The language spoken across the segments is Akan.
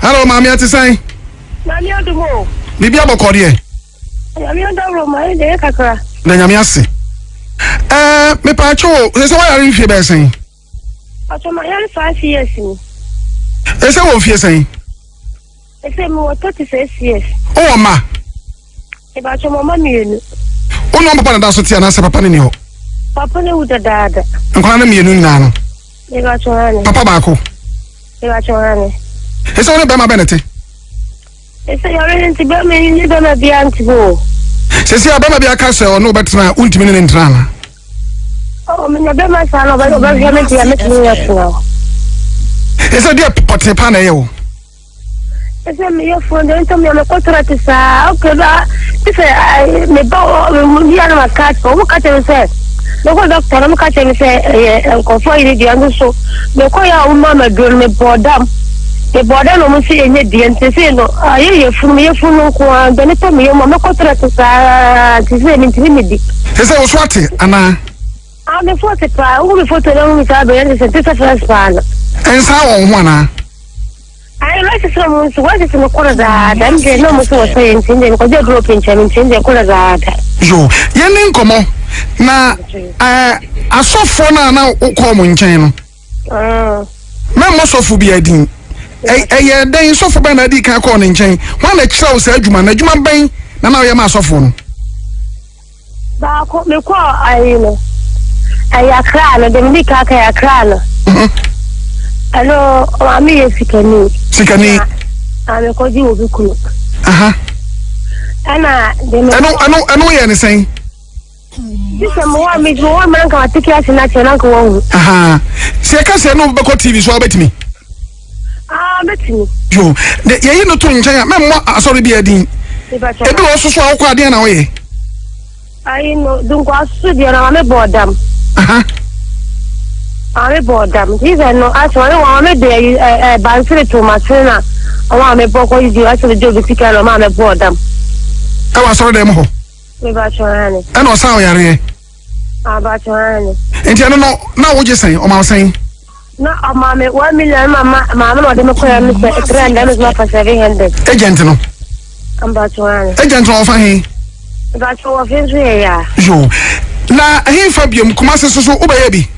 Hello maame ɛte sɛn? Nyame adom o. Biribi abɔkɔ deɛ? Nyame adaworo ma ɛyɛ deɛ kakra. Na nyame ase. Ɛɛ mepaakyɛ o, sɛ sɛ wayare mfie bɛyɛ sɛn? Ɔtɔ ma yare 5 years ni. Ɛsɛ wɔ mfie sɛn? Ɛsɛ mi wɔ 36 years. Wowɔ mma? Mepaakyɛ mo mma mmienu. Wo ne wɔn papa na da so te anaasɛ papa no ni hɔ? Papa no wu dadaada. Nkwadaa no mmienu nyinaa no? Mepaakyɛ hane. Papa baako? Mepaakyɛ hane. Ɛsɛ wo ne bɛrima bɛn na te? Ɛsɛ yare no nti bɛrima yi ne bɛrima biara nte hɔ o. Sɛsi a bɛrima bi aka sɛ ɔne wobɛtena a wontumi ne ne ntena ana? Ɔ menya bɛrima saa na ɔbɛhwɛ me deɛ mɛtumi ne atena hɔ. Ɛsɛ deɛ pɔtee paa na ɛyɛ wo? Ɛsɛ meyɛ fo deɛ ntam yɛ mekɔtɔrɔ te saa okay ba te sɛ meba bia na maka kyerɛ wɔn ka kyerɛ me sɛ mekɔ dɔkta na wɔka kyerɛ me sɛ ɛyɛ nkɔfoɔ yere dua nso so mekɔ yɛ a wɔn ma ma duro no mebɔɔ dam mebɔɔ dam na wɔn sɛ ɛnyɛ deɛ nti sɛ no ayɛ yɛ funu meyɛ funu no nko ara deɛ ne tɔ meyɛ mu a mekɔtɔrɔ te saa te sɛ mentumi ne di. Sɛ sɛ wo so ate anaa? Ah, me foto paa, wohu me foto na wohu me saa bɛyɛ ne sɛ te sɛ first paa no. Nsa wɔ wo ho anaa? Ayi wɔasese wɔn nso wɔasese no koro daada ɛmu deɛ na wɔn nso wɔsɛ yɛn nti deɛ nkɔgye aduro pinkyɛn nti deɛ koro daada. Yo, yɛn ne nkɔmɔ na ɛɛ asɔfoɔ no a na wokɔ wɔn nkyɛn no. Mɛmmɔ sɔfo bi adin. Ɛyɛ dɛn sɔfo bɛn na adi kan kɔɔ ne nkyɛn? Hwan na ɛkyerɛ wo saa adwuma no? Adwuma bɛn na na ɔyɛ ma asɔfoɔ no? Baako, mekɔɔ ayi no, ɛyɛ Accra no, deɛ medi kan ka yɛ Accra no. Ɛno, maame yɛ sikani. Sikani. Na mekɔgye obi kunu. Ɛna deɛ me. Ɛno ɛno ɛno yɛ ne sɛn? Sisɛ mo wa mi mo wa mi nanka ma tiki ase na kyerɛ nanka wɔn hu. Sɛ ɛka sɛ ɛno bɛkɔ TV so a wobɛtumi. Ah, mɛtumi. Yo, de yɛyi no to nkyɛn a mɛmmɔ asɔre bi adin. Ebi wɔ soso a wokɔ adeɛ na woyɛ. Ayi no, dunkwa asoso deɛ na maame bɔɔ dam. Maame bɔɔ dam. Nti sɛ no, asɛ ɔne wɔn maame de ayi ɛ ɛ bansere to ma sene na wɔn maame bɔ kɔ didi asɛ de gye obi sika na maame bɔɔ dam. Ɛwɔ asɔre dɛm hɔ. Mebatwa hane. Ɛna ɔsan ɔyareɛ. Abatwa hane. Nti ɛno no na wogye sɛn ɔma wo sɛn? Na ɔma me 1 million ma ma maame na ɔde me kɔɛ no sɛ 300 no so ma 700. Agent no. Mbatwa. Agent no ɔfa he? Mbatwa wɔ fi nso yɛ ya. Yo. Na ɛhe fa biom Kumase so so wobɛyɛ bi?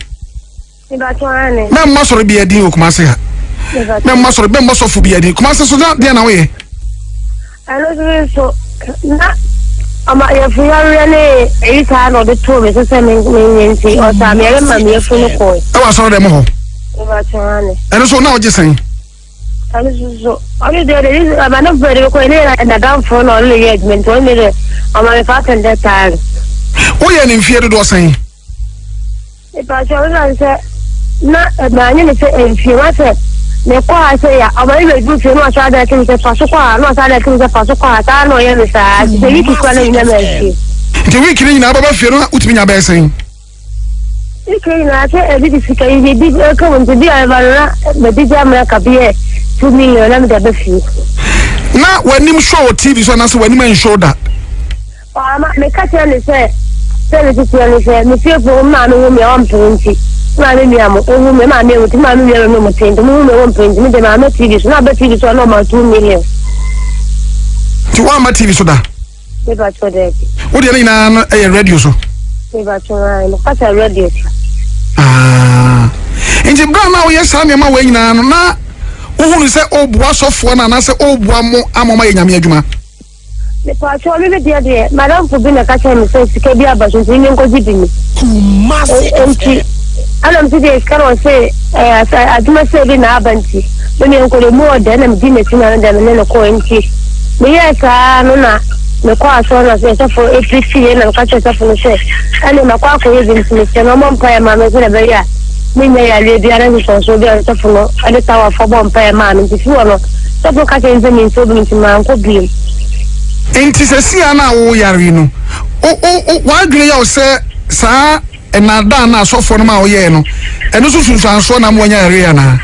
Mbatwa hane. Mɛmma sɔrɔ bi adin wɔ Kumase ha. Mɛmma sɔrɔ mɛmma sɔfo bi adin. Kumase so na deɛ na woyɛ? Ɛno nso so na ɔma yɛfu yareɛ ne eyi saa na ɔde too me so sɛ menyɛ nti ɔsaa me yɛre ma me yɛfu no kɔe. Ɛwɔ asɔrɔ dɛm hɔ. Mbatwa hane. Ɛno so na ɔgye sɛn? Ɛno nso so ɔno deɛ de ama ne fɛ de kɔe ne yɛ nadamfo na ɔno ne yɛ adwuma nti ɔno ne deɛ ɔma me 500,000. Woyɛ ne mfie dodoɔ sɛn? Mepatwa wo sane sɛ na maanyɛ ne sɛ mfie ma sɛ mekɔ ha sɛ ya ɔma me bɛduru fie na wasan ada atim sɛ fa so kɔ ha na wasan ada atim sɛ fa so kɔ ha saa na ɔyɛ me saa nti sɛ week kora na menya ma fie. Nti week no nyinaa bɛba fie no wotumi nya bɛyɛ sɛn? Week no nyinaa sɛ ɛbi de sika yi bi ɛka mu nti bi a ɛba no na madi gya mmerɛ ka bi yɛ 2 million na mede aba fie. Na w'anim show wɔ TV so anaasɛ w'anim anshow da? Ɔama meka kyerɛ no sɛ, sɛ ne titire ne sɛ, me fiefoɔ mo maame wu me a ɔmpene nti, me maame nua mo ɔwu me, maame awu nti, me maame nua me mo te nti, mo wu me ɔmpene nti, me de maama TV so, na aba TV so a na ɔma 2 million. Nti woamma TV so da? Me ba kyerɛ daabi. Wo deɛ no nyinaa no ɛyɛ radio so? Me ba kyerɛ ae, mekasa radio so. Ah. Nti berɛ a na woyɛ saa nneɛma wei nyinaa no, na wohunu sɛ ɔreboa sɔfoɔ no anaasɛ ɔreboa mo ama ɔma yɛ Nyame adwuma? Mepaakyɛw, me me deɛ deɛ, m'adamfo bi na ɛka kyerɛɛ me sɛ sika bi aba so nti menkɔgye bi ni. Kumasi Nti, FM. ɛna mese deɛ sika no ɔse ɛɛ asɛ adwuma sɛ bi na aba nti, me deɛ nkɔ deɛ mu ɔdɛ na medi n'akyi na no deɛ me ne no kɔɔ nti, meyɛɛ saa no na mekɔ asɔre na sɛ sɔfo efiri fie na meka kyerɛ sɔfo no sɛ ɛne makɔ akɔyɛ bi nti mesrɛ no ɔmmɔ mpaeɛ ma me sɛdeɛ ɛbɛyɛ a mennya yareɛ biara nsosɔnsoɔ biara sɔfo no ɛde tawafoɔ bɔ mpaeɛ maa me nti firi hɔ no sɔfo ka kyerɛ me sɛ mensɛ obi nti mankɔ bio. Nti sɛsi a na woyare yi no, w'adwene yɛ wo sɛ saa nnaadaa no a asɔfoɔ no ma woyɛɛ no, ɛno nso sunsuansoɔ na ama woanya yareɛ yi anaa?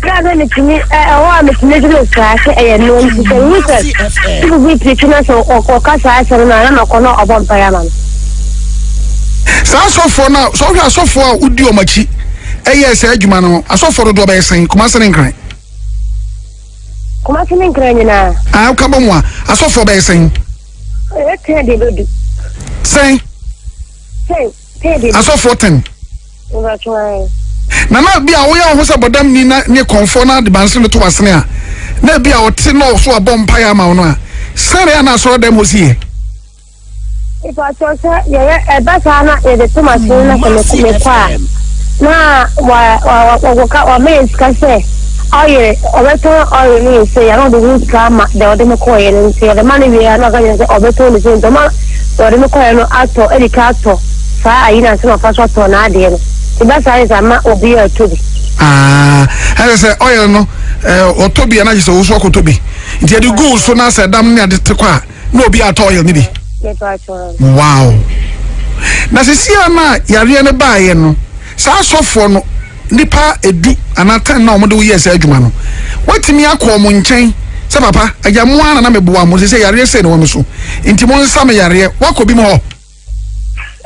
Berɛ a na metumi ɛhɔ a metumi dwene saa sɛ ɛyɛ noa nti sɛ mehu sɛ Kumasi FM. sɔfo bi pirikyi na sɛ ɔka saa asɛm no a na makɔ na ɔbɔ mpaeɛ ama me. Saa asɔfoɔ no a, sɛ wohwɛ asɔfoɔ a wodi wɔn akyi ɛyɛɛ saa adwuma no, asɔfoɔ dodoɔ bɛyɛ sɛn? Kumasi ne Nkran. Kumasi ne Nkran nyinaa. Ah, woka bɔ mu a, asɔfoɔ bɛyɛ sɛn? Ɛyɛ ten de bɛdu. Sɛn? Ten, ten de. Asɔfoɔ ten. Na na bi a woyɛ wo ho sɛ bɔdam ni na ne kɔnfoɔ na de bansere no to wasene a, na bi a ɔte na ɔso abɔ mpaeɛ ama wo no a, sɛn na na asɔre dɛm hɔ si yɛ? Mepakyɛw sɛ yɛyɛ ɛba saa na yɛde to machine na sɛ mekɔ a na wa wa wɔka wama yɛ sika sɛ ɔyere ɔbɛtɔn ɔyere no yɛ sɛ yɛn ɔde ho sika ama deɛ ɔde me kɔɔyɛ no nti ɔde ma no wie a na ɔka kyerɛ sɛ ɔbɛtɔn ne sɛ nti ɔma deɛ ɔde me kɔɔyɛ no atɔ ɛdi ka atɔ saa ayi na nsɛm afa so atɔ n'adeɛ no nti ba saa yɛ sɛ ama obi a ɔtɔ bi. Aa ɛsɛ sɛ ɔyere no ɛɛ ɔtɔ bi a na kyerɛ sɛ ɔso akɔtɔ bi nti yɛde gu so na sɛ dam ne ade te kɔ a. na obi atɔ oil no bi wow na sisi a na yareɛ no baeɛ no saa asɔfoɔ no nipa edu anaa ten na wɔn de woyɛ saa adwuma no watumi akɔ wɔn nkyɛn sɛ papa agya mo ara na meboa mo sɛ yareɛ sɛ na wɔn so nti mo nsa me yareɛ wakɔ bi mu hɔ.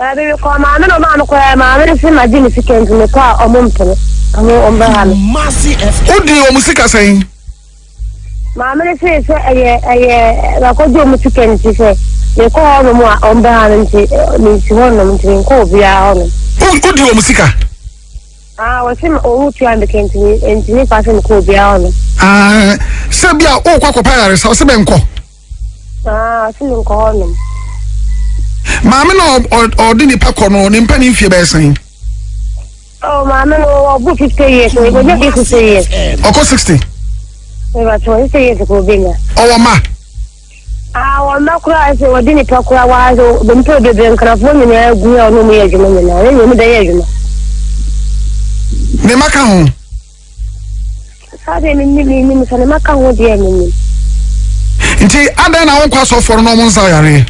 Ɛbi mi kɔ maame na ɔmaa mi kɔ ɛ maame no si ma gye mi sika nti mi kɔ a ɔmo mpene ɔmo ɔmo bɛ ha mi. Wodi wɔn sika sɛn? Maame no see sɛ ɛyɛ ɛyɛ wakɔgye wɔn sika nti sɛ mekɔ hɔnom a wɔn bɛha no nti mensi hɔnom nti menkɔ obiara hɔnom. Wodi wɔn sika? Ah, wɔsi ma wɔn tua me ka nti nti me fa sɛ mekɔ obiara hɔnom. Ah, sɛ bi a wokɔ akɔpa ayaresa ɔsɛ bɛnkɔ. Ah, ɔsɛ menkɔ hɔnom. Maame na ɔde nipa kɔ no ne mpa ne mfie bɛyɛ sɛn? Oh, maame no ɔbu 50 years, ɔbɛnya bi 60 years. Ɔkɔ 60. Ɛbɛtɔ 60 years kò ɔbɛnya. Ɔwɔ ma. Ah, wɔn mma koraa sɛ wɔde nipa koraa waa sɛ nipa bebree nkrafoɔ nyinaa gu a ɔno mu yɛ adwuma nyinaa, ɛnyɛ ɔmo da yɛ adwuma. Ne mma ka ho. Saa deɛ mennim, mennim sɛ ne mma ka ho deɛ mennim. Nti adɛn na wonkɔ asɔfoɔ no na ɔmo nsa yareɛ?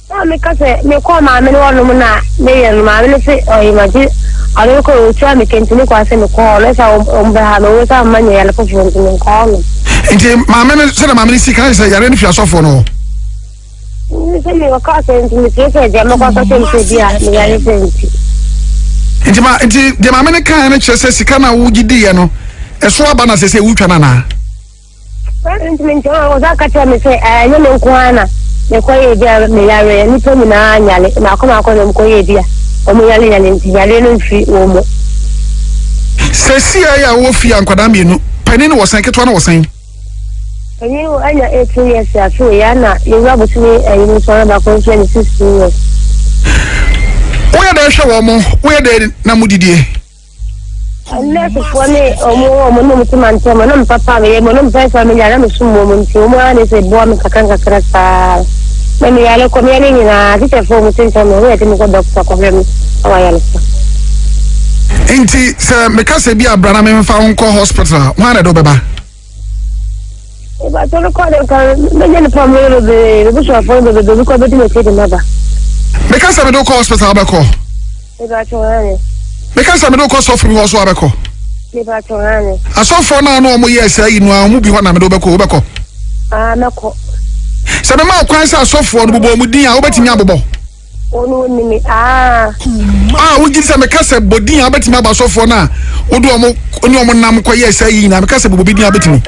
Na meka sɛ mekɔɔ maame no hɔnom na meyɛ no maame no se ɔyɛ magye ɔno mekɔ ɔtua me kɛnti ne kwan sɛ mekɔ hɔ no sɛ ɔmo bɛha me ɔmo sɛ ɔmo nyɛ yare foforɔ nti menkɔ hɔnom. Nti maame no sɛdeɛ maame no si kan sɛ yare no fi asɔfoɔ no hɔ. Sɛ me ɔka sɛ nti mesrɛ sɛ deɛ mɛkɔ akɔhyɛ no sɛ bi a meyare sɛ nti. Nti ma nti deɛ maame no kaeɛ no kyerɛ sɛ sika no a wogye diiɛ no ɛso aba na sɛ sɛ wotwa no anaa? Ntumi nti ɔsan ka kyerɛ me sɛ ɛnyɛ me nko ara na mekɔyɛ bi a meyare nnipa nyinaa nyare mmaako mmaako na wɔkɔyɛ bi a wɔn yare yare nti yareɛ no mfiri wɔn mu. Sɛsi a yɛ a wɔwɔ fie a nkwadaa mmienu panin no wɔ sɛn ketewa no wɔ sɛn? Panyin no anya 18 years afe wei a na yɛwura bosome ɛyi mu nso na baako nso anya 16 years. Woyɛ dɛ hwɛ wɔn mo woyɛ dɛ na mo didie. Nɛɛsefoɔ ne wɔn a wɔn ne wɔn te mantam na me papa a meyɛ mu na mepɛ sɛ menya na mesom wɔn nti wɔn ara na ɛsɛ boa me kakra nkakra saa na meyare kɔ meyare nyinaa teacherfoɔ wɔn te nkyɛn me wɔn yɛ de me kɔ dɔkta kɔhwɛ me wɔ ayaresa. Nti sɛ meka sɛ bi abra na memfa wo nkɔ hospital a hwan na ɛde wobɛba? Ìbàtọ́ no kọ́ de nka mɛnyɛ nipa mu yɛ bebree ebusuafoɔ no bebree bi kɔ bɛdi m'akyi de maba. Meka sɛ mede wokɔ hospital wobɛkɔ? Ìbàtọ́ hane. Meka sɛ mede wokɔ sɔfo bi hɔ so wabɛkɔ? Ìbàtọ́ hane. Asɔfoɔ no a na wɔn yɛ saa yi no a wɔn bi hɔ na mede wobɛkɔ wobɛkɔ? Ah mɛkɔ. Sɛ mema wo kwan sɛ asɔfoɔ no bobɔ wɔn din a wobɛtumi abobɔ? Ɔno ɔnim me aa. A wogye sɛ meka sɛ bɔ din a wobɛtumi abɔ asɔfoɔ no a wode ɔmo ne ɔmo nam kɔyɛɛ saa yi nyinaa meka sɛ bobɔ bi din a wobɛtumi.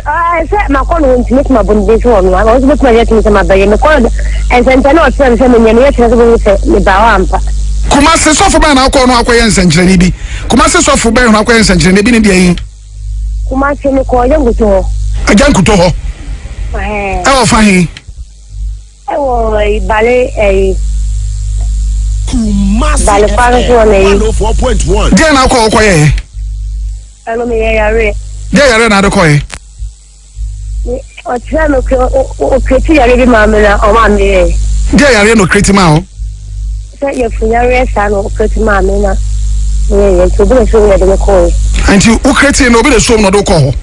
Sɛ makɔ no hɔ nti mɛtumi abɔ ne din sɛ ɔno a ɔno nso bɛtumi ayɛ tumi sɛ mabɛyɛ mekɔ no nsɛnkyerɛnne a ɔkyerɛ me sɛ menyɛ no yɛ kyerɛ sɛ bɛhu sɛ mebaa hɔ ampa. Kumase sɔfo bɛn na akɔ no akɔyɛ nsɛnkyerɛnne bi Kumase sɔfo bɛn na akɔyɛ nsɛnkyerɛnne bi ne deɛ yi. Kumase mekɔ Agya Nkuto hɔ. Agya Nkuto hɔ. Ɛwɔ fa he. Ɛwɔ ɛyi bale ɛyi. Kumasi Bale kwan so FM na ɛyi. 104.1. Deɛ na akɔ ɔkɔ yɛ. Ɛno mi yɛ yareɛ. Deɛ yareɛ na ade kɔ yɛ. Ɔkyerɛ mi okireti yareɛ bi maa mi na ɔmaa mi yɛ. Deɛ yareɛ na okireti maa o. Sɛ yɛfu yareɛ saa na okireti maa mi na yɛ yɛ nti obi na so yɛ de mi kɔ yɛ. Nti okireti na obi na so na ɔde kɔ hɔ.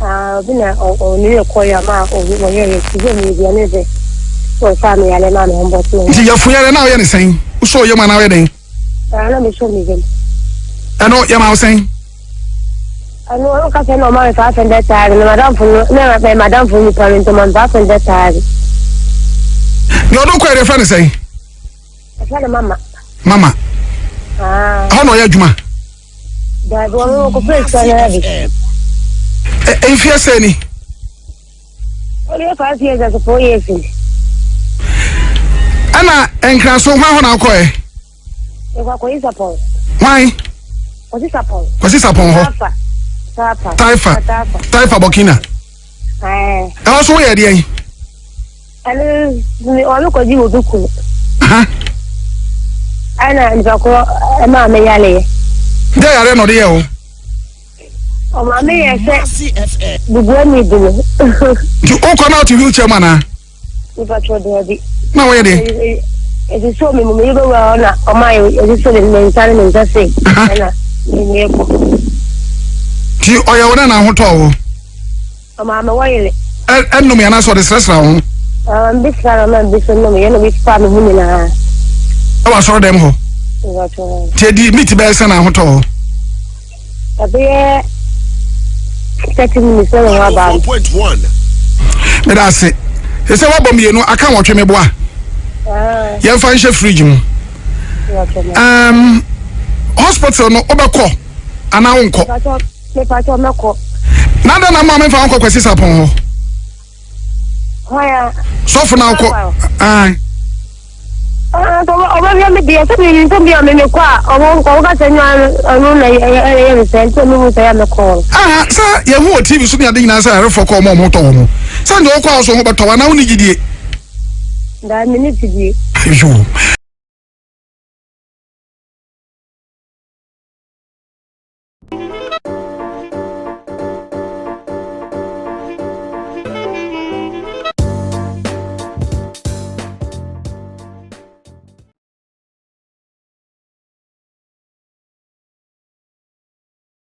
Ah, obi na ɔne yɛ kɔ yɛ ama ɔyɛ yɛ ti yɛ mi bia ne de wɔfa mi yale ma mi ho bɔ tene. Nti yɛfo yɛrɛ na ɔyɛ ne sɛn wosɔ ɔyɛ mu anaa ɔyɛ dɛn? Ah, na mi sɔ mi yam. Ɛno yɛ ma wo sɛn? Ɛno ɔno ka sɛ na ɔma mi 500,000 na madamfo no na mɛ madamfo nipa no nti ɔma mi 500,000. Deɛ ɔde kɔ yɛ deɛ fɛ ne sɛn? Ɛfɛ ne mama. Mama. Ah. Ɛhɔ na ɔyɛ adwuma. Daabi ɔno ɔkɔpɛ sika no bi. Mfeɛ sɛn ni? Ɔyɛ 5 years as 4 years ni. Ɛna Nkraso hwan hɔ na wokɔɛ? Mekɔ akɔyi sapɔn. Hwan? Kɔsi sapɔn. Kwasi Sapɔn hɔ. Taifa. Taifa. Taifa. Taifa. Taifa Burkina. Ɛɛ. Ɛhɔ so woyɛ deɛn? Ɛno ɔno kɔgye wɔ bi kunu. Ɛna nipa korɔ ɛmaa me yaleɛ. Dɛ yare na ɔde yɛ o? Ɔmaa me yɛ sɛ bubua mi di no. Nti wokɔ na wote wheelchair mu anaa? Nipa korɔ daabi. Na woyɛ deɛ? Ɛsi so mi mu mi bɛwura hɔ na ɔmaa yɛ ɛsi so ne nsa ne ne nsa sei. Ɛna ne ne kɔ. Nti ɔyɛ wo dɛ na ahotɔ wo? Ɔmaa me wɔyere. Ɛnom yɛ anaasɛ ɔde srɛsrɛ wo ho? Ɔmaa bi sra na ɔmaa bi so nom yɛ na bi fa me ho nyinaa. Ɛwɔ asɔre dɛm hɔ? Nti ɛdi meet bɛyɛ sɛ na ahotɔ hɔ? Ɛbɛyɛ 30 minutes na me ho aba no. Meda ase. Ɛsɛ woabɔ mmienu aka nwɔtwe, meboa? Yɛmfa nhyɛ fridge mu. Hospital no wobɛkɔ anaa wonkɔ? Mepatɔ mɛkɔ. Na dɛn na ma memfa wonkɔ Kwasi Sapɔn hɔ? Hwan? Sɔfo na wokɔ. Ɔbɛhwɛ me deɛ sɛ menim sɛ bia me mekɔ a ɔmo ka sɛ nyɛ ɔno na ɛyɛ me sɛ nti ɔmo hu sɛ yɛ mekɔ. Aha sɛ yɛhu wɔ TV so ne ade nyinaa sɛ ayarefoɔ kɔ ɔmo ɔmo tɔ wɔ mo sɛ ndeɛ wokɔ a wo so ho bɛtɔ wo anaa wonni gyidie? Daa menni gyidie. Yo.